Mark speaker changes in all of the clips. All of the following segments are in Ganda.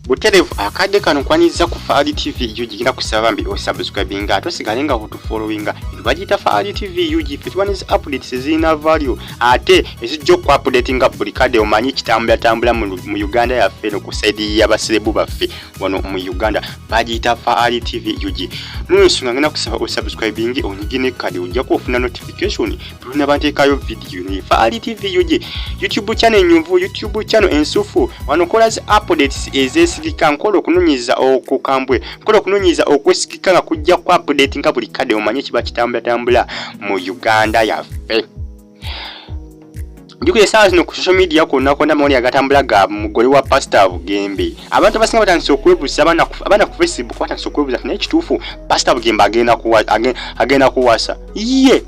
Speaker 1: Buterevu akadde kano nkwaniriza ku Faali TV UG. Ngenda kusaba bambi osubscribinga ate osigale nga otufollowinga. Eno bagiyita Faali TV UG. Ffe tuba ne updates ezirina value ate ezijja okuupdatinga buli kadde, omanyi kitambulatambula mu Uganda yaffe eno ku side y'abaserebu baffe wano mu Uganda. Bagiyita Faali TV UG. Nolwensonga ngenda kusaba osubscribinge, onyige ne kadi, ojja kuofuna notification tulina banteekayo video. Eno Faali TV UG, YouTube channel enyuvu, YouTube channel ensufu. Wano nkola zi updates ezeesigika, nkola okunoonyereza okukambwe, nkola okunoonyereza okwesigika nga kujja ku update nga buli kadde omanye kiba kitambulatambula mu Uganda yaffe. Jjukira essaawa zino ku social media kwonna kwonna amawulire agatambula ga mugole wa Pasita Bugembe. Abantu abasinga batandise okwebuuza, abaana ku Facebook batandise okwebuuza nti naye kituufu Pasita Bugembe agenda kuwasa ye?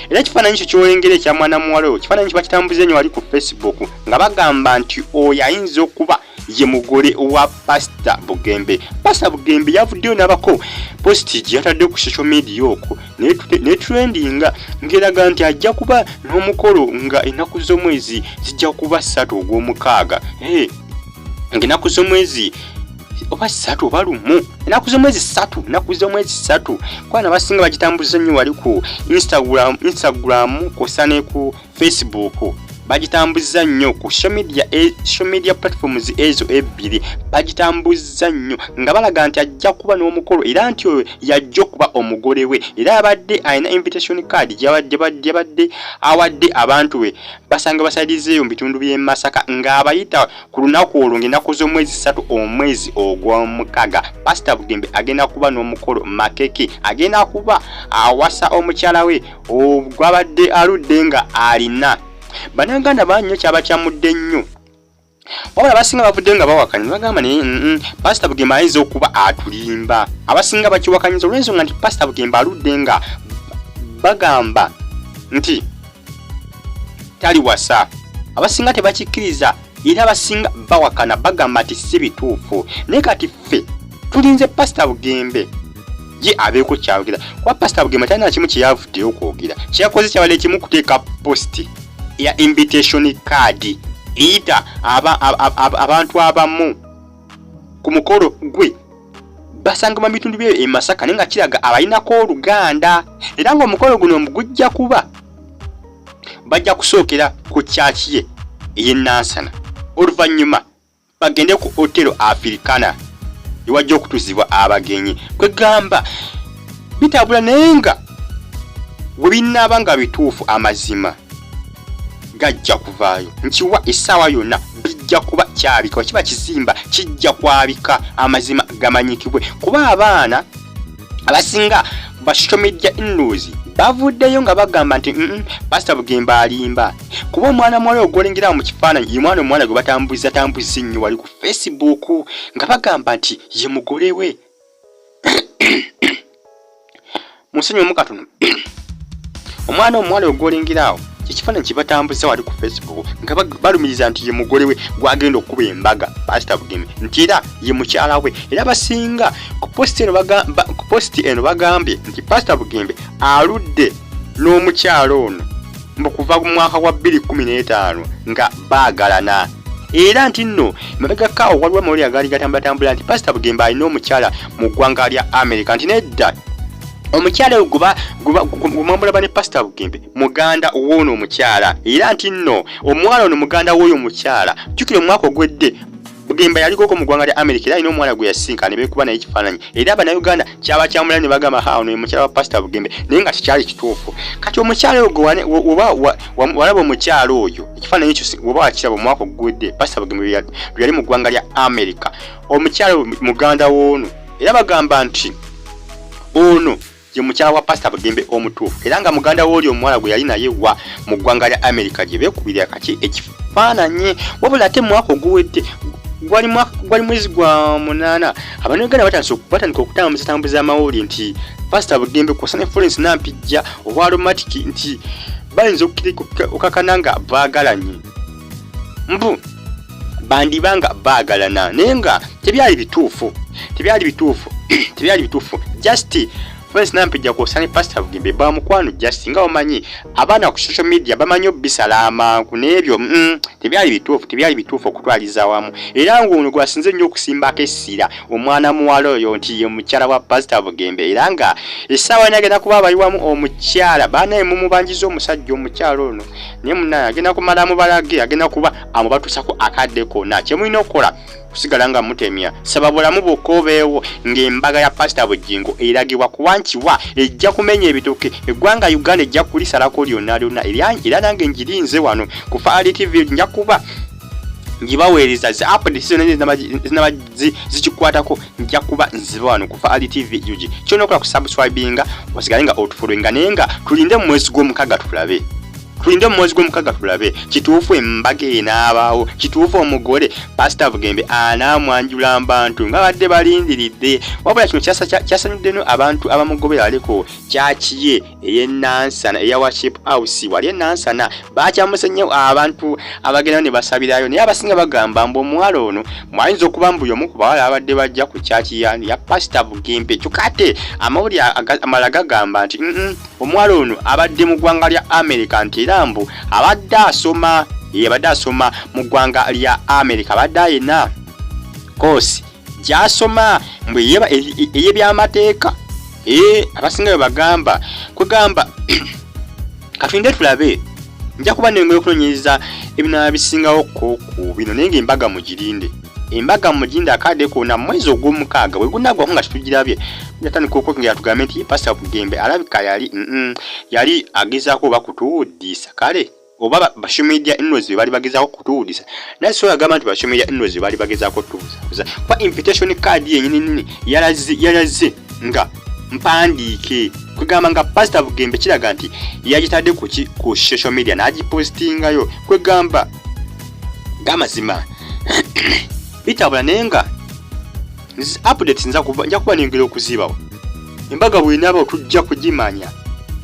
Speaker 1: Era ekifaananyi kyo kyolengera ekya mwana muwala oyo, kifaananyi kiba kitambuze nnyo wali ku Facebook nga bagamba nti oyo ayinza okuba ye mugole wa Pasita Bugembe. Pasita Bugembe yavuddeyo n'abako post gye yatadde ku social media okwo ne trendinga ng'eraga nti ajja kuba n'omukolo nga ennaku z'omwezi zijja kuba 3 ogw'omukaaga, ng'ennaku z'omwezi oba 3 oba 1, ennaku z'omwezi 3, ennaku z'omwezi 3. Kwana abasinga bagitambuza nnyo wali ku Instagram kw'ossa ne ku Facebook, bagitambuza nnyo ku social media platforms ezo ebbiri, bagitambuza nnyo nga balaga nti ajja kuba n'omukolo era nti oyo yajja okuba omugole we, era abadde alina invitation card gyabadde awadde abantu be basanga basalizeeyo mu bitundu by'e Masaka ng'abayita ku lunaku olwo ng'ennaku z'omwezi 3 omwezi ogw'omukaaga. Pasita Bugembe agenda kuba n'omukolo makeke, agenda kuba awasa omukyala we gwabadde aludde nga alina. Bannayuganda bangi nnyo kyabakyamudde nnyo, wabula abasinga bavudde nga bawakanya, bagamba naye Pasita Bugembe ayinza okuba atulimba. Abasinga bakiwakanyiza olw'ensonga nti Pasita Bugembe aludde nga bagamba nti taliwasa. Abasinga tebakikkiriza era abasinga bawakana, bagamba nti si bituufu. Naye kati ffe tulinze Pasita Bugembe ye abeeko kyayogera, kuba Pasita Bugembe talina kimu kyeyavuddeyo okwogera. Kyeyakoze kyabadde kimu, kuteeka post ya invitation card eyita abantu abamu ku mukolo gwe basangibwa mu bitundu byeyo e Masaka, naye nga kiraga abalinako oluganda, era ng'omukolo guno gujja kuba bajja kusookera ku kyaki ye ey'e Nansana, oluvannyuma bagende ku Hotel Africana ewajja okutuzibwa abagenyi. Kwegamba bitabula, naye nga bwe binaaba nga bituufu, amazima gajja kuvaayo. Nkiwa essaawa yonna bijja kuba kyabika, kiba kizimba kijja kwabika, amazima gamanyikibwe, kuba abaana abasinga ba social media in-laws bavuddeyo nga bagamba nti Pasita Bugembe alimba, kuba omwana muwala ogwolengera mu kifaananyi ye mwana omuwala gwe batambuza tambuza ennyo wali ku Facebook nga bagamba nti ye mugole we. Munsonyiwemu katono. Omwana omuwala ogwolengera awo kyekifaananyi kye batambuza wali ku Facebook nga balumiriza nti ye mugole we gwagenda okukuba embaga Pasita Bugembe, nti era ye mukyala we. Era basinga ku post eno bagambye nti Pasita Bugembe aludde n'omukyala ono mbu kuva mu mwaka gwa 2015 nga baagalana, era nti nno mabegako awo waliwo amawulire agaali gatambulatambula nti Pasita Bugembe alina omukyala mu ggwanga lya America, nti nedda, omukyala oyo gwemwamulaba ne Pasita Bugembe muganda w'ono omukyala, era nti nno omuwala ono muganda w'oyo omukyala. Jjukira omwaka ogwedde Bugembe yalikoko mu ggwanga lya America, era alina omuwala gwe yasinkana ne beekuba naye ekifaananyi, era Abannayuganda kyabakyamula ne bagamba, ha, ono ye mukyala wa Pasita Bugembe, naye nga tekyali kituufu. Kati omukyala oyo oba walaba omukyala oyo, ekifaananyi ekyo oba wakiraba omwaka oguwedde Pasita Bugembe lwe yali mu ggwanga lya America, omukyala muganda w'ono, era bagamba nti ono ye mukyala wa Pasita Bugembe omutuufu, era nga muganda w'oli omuwala gwe yali naye wa mu ggwanga lya America gye beekubirira kaki ekifaananyi. Wabula ate mwaka oguwedde, gwali mwezi gwa 8, Abannayuganda batandika okutambuzatambuza amawulire nti Pasita Bugembe kw'ossa ne Florence Nampijja owa Aromatic nti bayinza okukakana nga baagalanye, mbu bandiba nga baagalana, naye nga tebyali bituufu, tebyali bituufu, tebyali bituufu. Just Florence Nampijja kwosa ne Pastor Bugembe ba mukwano just nga omanyi abaana ku social media bamanyi obisala amangu n'ebyo tebyali bituufu, tebyali bituufu okutwaliza awamu. Era ng'ono gwasinze nnyo okusimbako essira omwana muwala oyo nti ye mukyala wa Pastor Bugembe, era nga essaawa yona agenda kuba abayiwamu omukyala. Banaye mumubanjiza omusajja omukyala ono, naye munaye agenda kumala amubalage, agenda kuba amubatusako akadde konna. Kyemulina okukola kusigala nga mutemya saba bulamu bwokka obeewo ng'embaga ya Pasita Bugingo eragibwa kuba nkiwa ejja kumenya ebitoke eggwanga Uganda ejja kulisalako lyonna lyonna, era nange ngirinze wano ku Faali TV nja kuba ngibaweereza zi updates zonna zinaba zikikwatako, nja kuba nziba wano ku Faali TV UG. Kyona okola kusubscribinga osigale nga otufollowinga, naye nga tulinde mu mwezi gw'omukaaga tulabe, tulinde mu mwezi gw'omukaaga tulabe kituufu embaga enaabaawo, kituufu omugole Pasita Bugembe anaamwanjula abantu nga badde balindiridde. Wabula kino kyasanyudde nnyo abantu abamugobera aliko kyaki ye ey'e Nansana eya Worship House wali e Nansana, bakyamuse nnyo abantu abagenda ne basabirayo, naye abasinga bagamba mbu omuwala ono mwayinza okuba mbu y'omu ku bawala abadde bajja ku kyaki ya Pasita Bugembe. Kyokka ate amawulire amalala gagamba nti omuwala ono abadde mu ggwanga lya Amerika, nti era mbu abadde asoma, abadde asoma mu ggwanga lya Amerika, abadde ayina koosi gy'asoma mbu ey'ebyamateeka. Abasinga bwe bagamba kwegamba katulinde tulabe, nja kuba nengoye okunoonyereza ebinaaba bisingawo ko ku bino, naye ng'embaga mugirinde, embaga mugirinde akadde konna mwezi ogw'omukaaga bwe gunaggwako nga tetugirabye, yatandika okwogera tugambe nti Pasita Bugembe alabika yali yali agezaako oba kutuwuddiisa, kale oba ba social media inlaws be bali bagezaako kutuwudisa, naye sobola gamba nti ba social media inlaws be bali bagezaako kutubuzabuza, kuba invitation card yenyini nini yalaze yalaze nga mpandiike, kwegamba nga Pasita Bugembe kiraga nti yagitadde kuki ku social media n'agipostingayo, kwegamba gamazima bitabula, naye nga updates nja kuba nengera okuzibawo. Embaga bw'enaaba tujja kugimanya,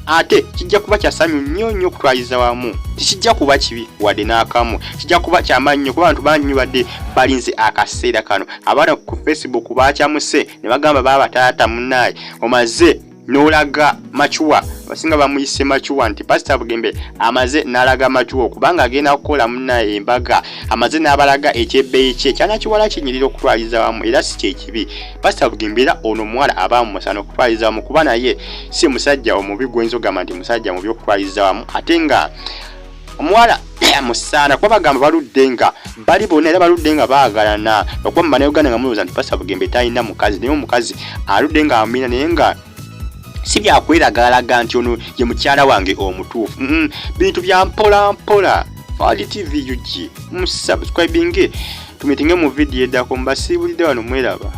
Speaker 1: ate kijja kuba kyasanyu nnyo nnyo okutwaliza wamu, tekijja kuba kibi wadde n'akamu, kijja kuba kyamaanyi nnyo kuba abantu bangi nnyo badde balinze akaseera kano. Abaana ku Facebook bakyamuse ne bagamba baaba taata munaaye omaze n'olaga macuwa, abasinga bamuyise macuwa nti Pasita Bugembe amaze n'alaga macuwa okubanga agenda kukola munnaye embaga, amaze n'abalaga ekyebbeeyi kye kyana kiwala kinyirira okutwaliza wamu, era si kyekibi Pasita Bugembe era ono omuwala aba mumusana okutwaliza wamu, kuba naye si musajja omubi gwoyinza okugamba nti musajja mubi okutwaliza wamu, ate nga omuwala musaana kuba bagamba baludde nga bali bonna era baludde nga baagalana, okuba mu Bannayuganda nga mulowooza nti Pasita Bugembe talina mukazi, naye omukazi aludde nga amina, naye nga si byakweragalaga nti ono ye mukyala wange omutuufu, bintu bya mpola mpola. Faali TV UG musubscribinge, tumitinge mu vidiyo eddako, mbasiibulidde wano mweraba.